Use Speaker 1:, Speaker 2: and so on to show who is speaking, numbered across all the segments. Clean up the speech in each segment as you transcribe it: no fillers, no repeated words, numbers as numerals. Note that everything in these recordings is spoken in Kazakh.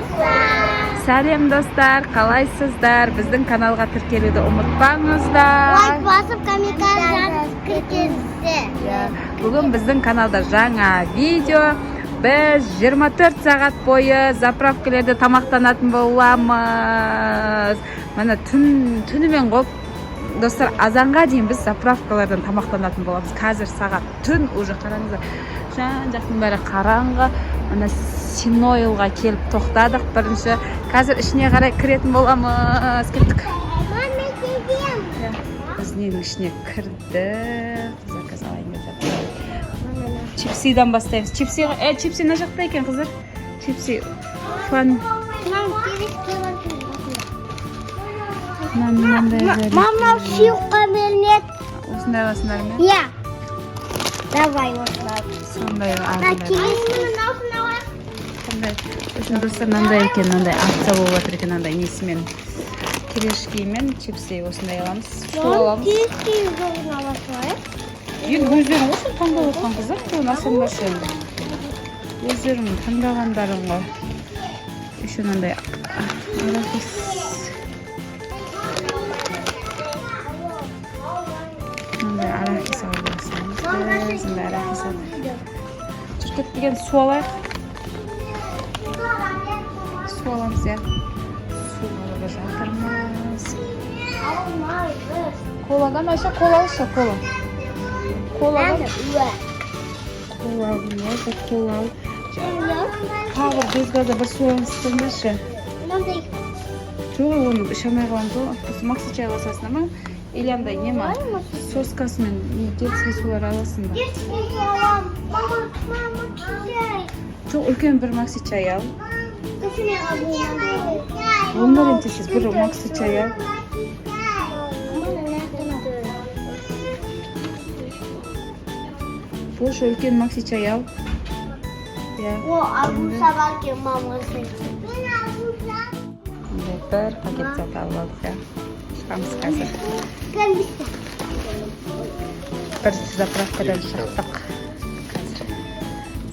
Speaker 1: Достар.
Speaker 2: Сәлем, достар, қалайсыздар? Біздің каналға тіркелуді ұмытпаңыздар.
Speaker 1: Лайк басып, комментарий жазып кетіңіздер.
Speaker 2: Иә, бүгін біздің каналда жаңа видео. Біз 24 сағат бойы заправкалерде тамақтанатын боламыз. Міне, түн түнімен ғой, достар, азанға дейін біз заправкалардан тамақтанатын боламыз. Қазір сағат түн уже, қараңыздар. Жан жақтың бәрі қараңғы. Міне, Синойлға келіп тоқтадық бірінші. Қазір ішіне қарай кіретін боламыз. Кеттік.
Speaker 1: Мама, келдім.
Speaker 2: Иә. Біз ненің ішіне кірдік. Заказ алайын деп жатыр. Чипсидан бастаймыз. Чипси, чипси мына жақта екен, қыздар. Чипси. Фан.
Speaker 1: Мам, келеске.
Speaker 2: Мынандай жер.
Speaker 1: Мама, сүйыққа беріледі.
Speaker 2: Осындай аласыңдар ма?
Speaker 1: Иә. Давай осылай.
Speaker 2: Сондай
Speaker 1: На
Speaker 2: алыңдар.
Speaker 1: келеске.
Speaker 2: Қандай? Сосын, достар, мынандай екен, мынандай акция болып жатыр екен, мынандай несімен. Кириешкимен чипси осындай аламыз. Су аламыз.
Speaker 1: Келеске жоғын аласың.
Speaker 2: Енді өздерің ғой соны таңдап отқан, қыздар, соны алсаңдаршы енді. Өздерің таңдағандарың ғой. Еще мынандай арахис. Мынандай арахис алып алсаңыз, мындай арахис алып. Жүр, кеттік енді, су алайық. Су аламыз, иә. Су алып жатырмыз. Коладан, Айша, кола алшы, кола. Кола. Кола алдым, иә, кола ал. Тағы бір без газа бір су алыңыздаршы.
Speaker 1: Мынандай.
Speaker 2: Жоқ, оны іше алмай қаламыз ғой. Осы макси чай аласыңдар ма? Или андай не ма? Соскасымен не, детский сулар аласың ба?
Speaker 1: Детский алам. Мама, мама, чай.
Speaker 2: Жоқ, үлкен бір макси чай ал.
Speaker 1: Кішкене.
Speaker 2: Ондар енді сіз бір макси чай ал. Больше үлкен макси чай ал. Иә.
Speaker 1: О, арбуза бар екен, мама.
Speaker 2: Мындай бір пакет зат алып алдық, иә. Шығамыз қазір. Бір заправкадан шықтық қазір.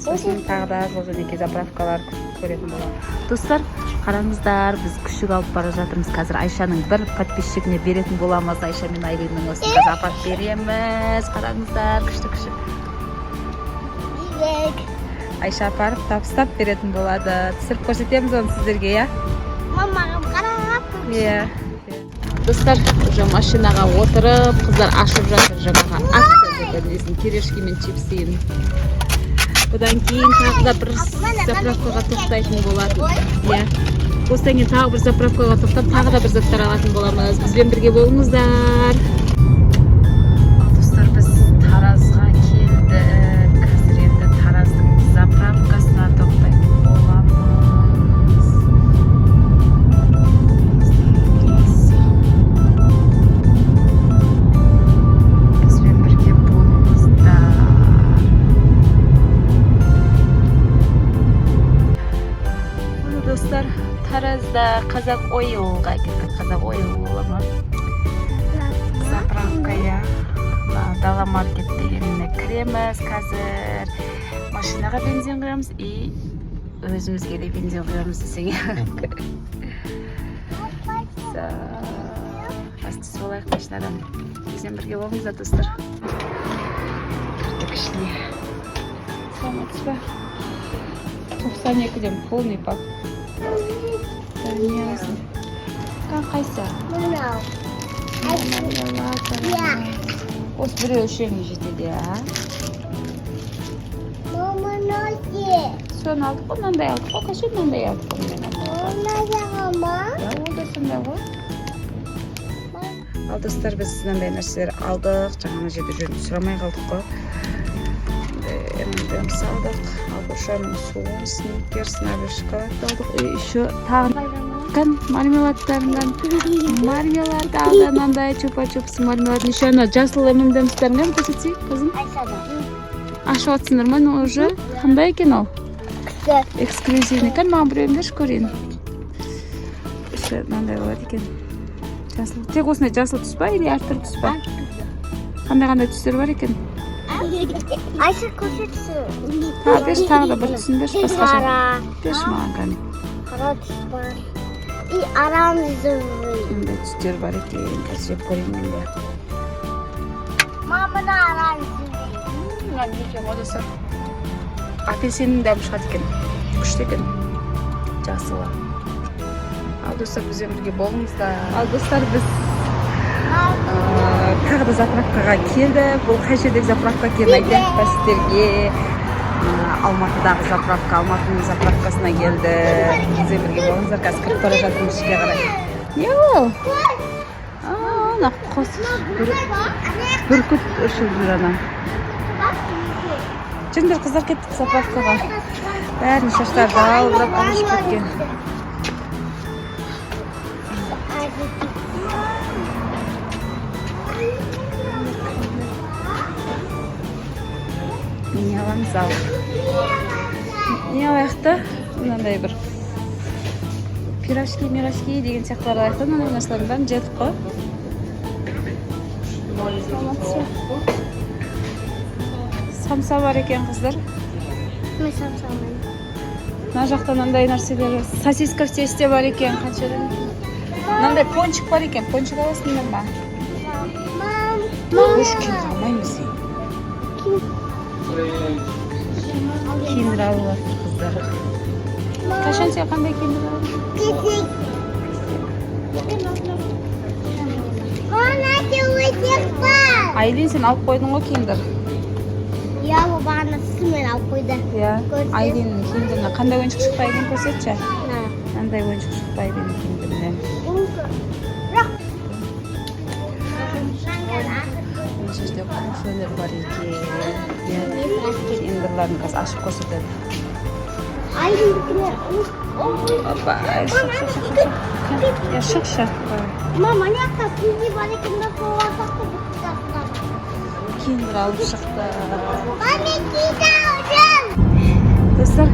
Speaker 2: Сосын тағы да жол жөнекей заправкалар көретін боламыз. Достар, қараңыздар, біз күшік алып бара жатырмыз. Қазір Айшаның бір подписчигіне беретін боламыз. Айша мен Айлиннің осыны қазір апарып береміз. Қараңыздар, күшті күшік. Айша апарып табыстап беретін болады. Түсіріп көрсетеміз оны сіздерге, иә?
Speaker 1: Мамаға қарап.
Speaker 2: Иә. Достар, уже машинаға отырып, қыздар ашып жатыр жаңағы акция несін, кириешки мен чипсиін. Бұдан кейін тағы да бір заправкаға тоқтайтын болатын. Иә. Осыдан кейін тағы бір заправкаға тоқтап, тағы да бір заттар алатын боламыз. Бізбен бірге болыңыздар. Ал, достар, біз Таразға келдік. Қазір енді Тараздың заправкасына тоқтайтын боламыз. Тараз. Бізбен бірге болыңыздар. Міне, достар, Таразда Қазақ Ойлға келдік. Қазақ Ойл бола ма? Заправка, иә. Мына Дала Маркет дегеніне кіреміз қазір. Машинаға бензин құямыз и өзімізге де бензин құямыз десең. Бас түсіп алайық машинадан. Бізбен бірге болыңыздар, достар. Кірдік ішіне. Саламатсыз ба? 92-ден полный бак. Не аласың? Қайсы?
Speaker 1: Мынау.
Speaker 2: Мармелад.
Speaker 1: Иә.
Speaker 2: Осы біреу үшеуіне жетеді, иә.
Speaker 1: Мама, носи.
Speaker 2: Соны алдық қой, мынандай алдық қой, кеше мынандай алдық қой мен.
Speaker 1: Мына мама.
Speaker 2: Иә, ол да сондай ғой. Ал, достар, біз мынандай нәрселер алдық. Жаңа ана жерде жөнін сұрамай қалдық қой. M&M's алдық. Агушаның суын, Сникерс, мына бір шоколад алдық. И еще тағы кән мармеладтарынан мармелад алды, мынандай чупа чупс мармелад. Еще ана жасыл M&M's-тарын кән көрсетсей, қызым.
Speaker 1: Айшада.
Speaker 2: Ашып жатсыңдар ма уже? Қандай екен ол?
Speaker 1: Күшті.
Speaker 2: Эксклюзивный. Кән, маған біреуін берші, көрейін. Еще мынандай болады екен. Жасыл. Тек осындай жасыл түс па или әртүрлі түс па? Қандай қандай түстер бар екен?
Speaker 1: Айша, көрсетші.
Speaker 2: Тағы берші, тағы да бір түсін берші, басқаша.
Speaker 1: Қара.
Speaker 2: Берші маған, кәне.
Speaker 1: Қара түс бар. И оранжевый.
Speaker 2: Мындай түстер бар екен, қазір жеп көрейін мен де.
Speaker 1: Мама, мына оранжевый.
Speaker 2: Мына не екен ғой, достар? Апельсиннің дәмі шығады екен, күшті екен, жасылы. Ал, достар, бізбен бірге болыңыздар. Ал, достар, біз тағы да заправкаға келдік. Бұл қай жердегі заправка екенін айтайық па сіздерге? Алматыдағы заправка, Алматының заправкасына келдік. Бізбен бірге болыңыздар. Қазір кіріп бара жатырмыз ішке қарай. Не ол? Ана құс, бүркіт ұшып жүр ана. Жүріңдер, қыздар, кеттік заправкаға. Бәрінің шаштары жалбырап, алышып кеткен. Не аламыз? Ал, не алайық та? Мынандай бір пирожки мирожки деген сияқтылар алайық та. Мынандай нәрселердің бәрін жедік қой. Саламатсыз ба? Самса бар екен, қыздар.
Speaker 1: Мен самса алмаймын.
Speaker 2: Мына жақта мынандай нәрселер, сосиска в тесте бар екен. Қаншадан? Мынандай пончик бар екен. Пончик аласыңдар ма?
Speaker 1: Мам.
Speaker 2: Үш киндер алмаймыз. Киндер алып жатыр қыздар. Қашан сен қандай киндер алдың?
Speaker 1: Кетейік. Мама, өтек бар.
Speaker 2: Айлин, сен алып қойдың ғой киндер.
Speaker 1: Иә, ол бағана сымен алып қойды.
Speaker 2: Иә.
Speaker 1: Көрсет.
Speaker 2: Айлиннің киндерінен қандай ойыншық шықты? Айлин, көрсетші.
Speaker 1: На.
Speaker 2: Мынандай ойыншық шықты Айлиннің киндерінен.
Speaker 1: Бірақ
Speaker 2: Мына жерде кофелер бар екен, иә. Киндерларын қазір ашып көрсетеді.
Speaker 1: Айлиндікіне.
Speaker 2: Опа, шық, шық, шық, шық. Иә, шықшы.
Speaker 1: Мама, мына жақта киви бар екен да, сол алсақ та бүкіл.
Speaker 2: Киндер алып шықты.
Speaker 1: Мама, киви алдым.
Speaker 2: Достар,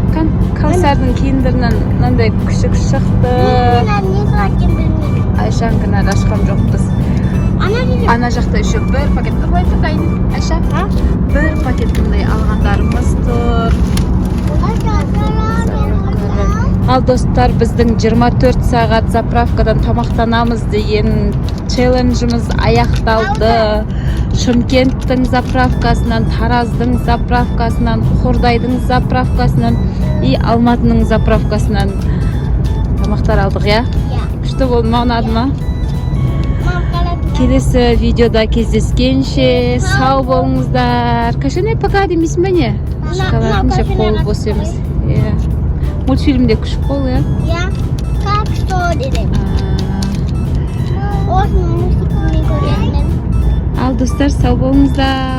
Speaker 2: Кәусардың киндерінен мынандай күшік шықты.
Speaker 1: Мен не бар екенін білмеймін.
Speaker 2: Айшанікін әлі ашқан жоқпыз.
Speaker 1: Ана жерде.
Speaker 2: Ана жақта еще бір пакет. Былай тұр, Айлин, Айша, бір пакет мындай алғандарымыз тұр. Ал, достар, біздің 24 сағат заправкадан тамақтанамыз деген челленджіміз аяқталды. Шымкенттің заправкасынан, Тараздың заправкасынан, Қордайдың заправкасынан и Алматының заправкасынан тамақтар алдық, иә?
Speaker 1: Иә.
Speaker 2: Күшті болды ма, ұнады ма?
Speaker 1: Мам, қарады.
Speaker 2: Келесі видеода кездескенше сау болыңыздар. Кашане, пока демейсің ба, не? Шоколадын жеп, қолы бос емес, иә. Мультфильмде күшік қол, иә.
Speaker 1: Иә. Как что dedi.
Speaker 2: А,
Speaker 1: Осының мультикін мен көремін.
Speaker 2: Ал, достар, сау болыңыздар.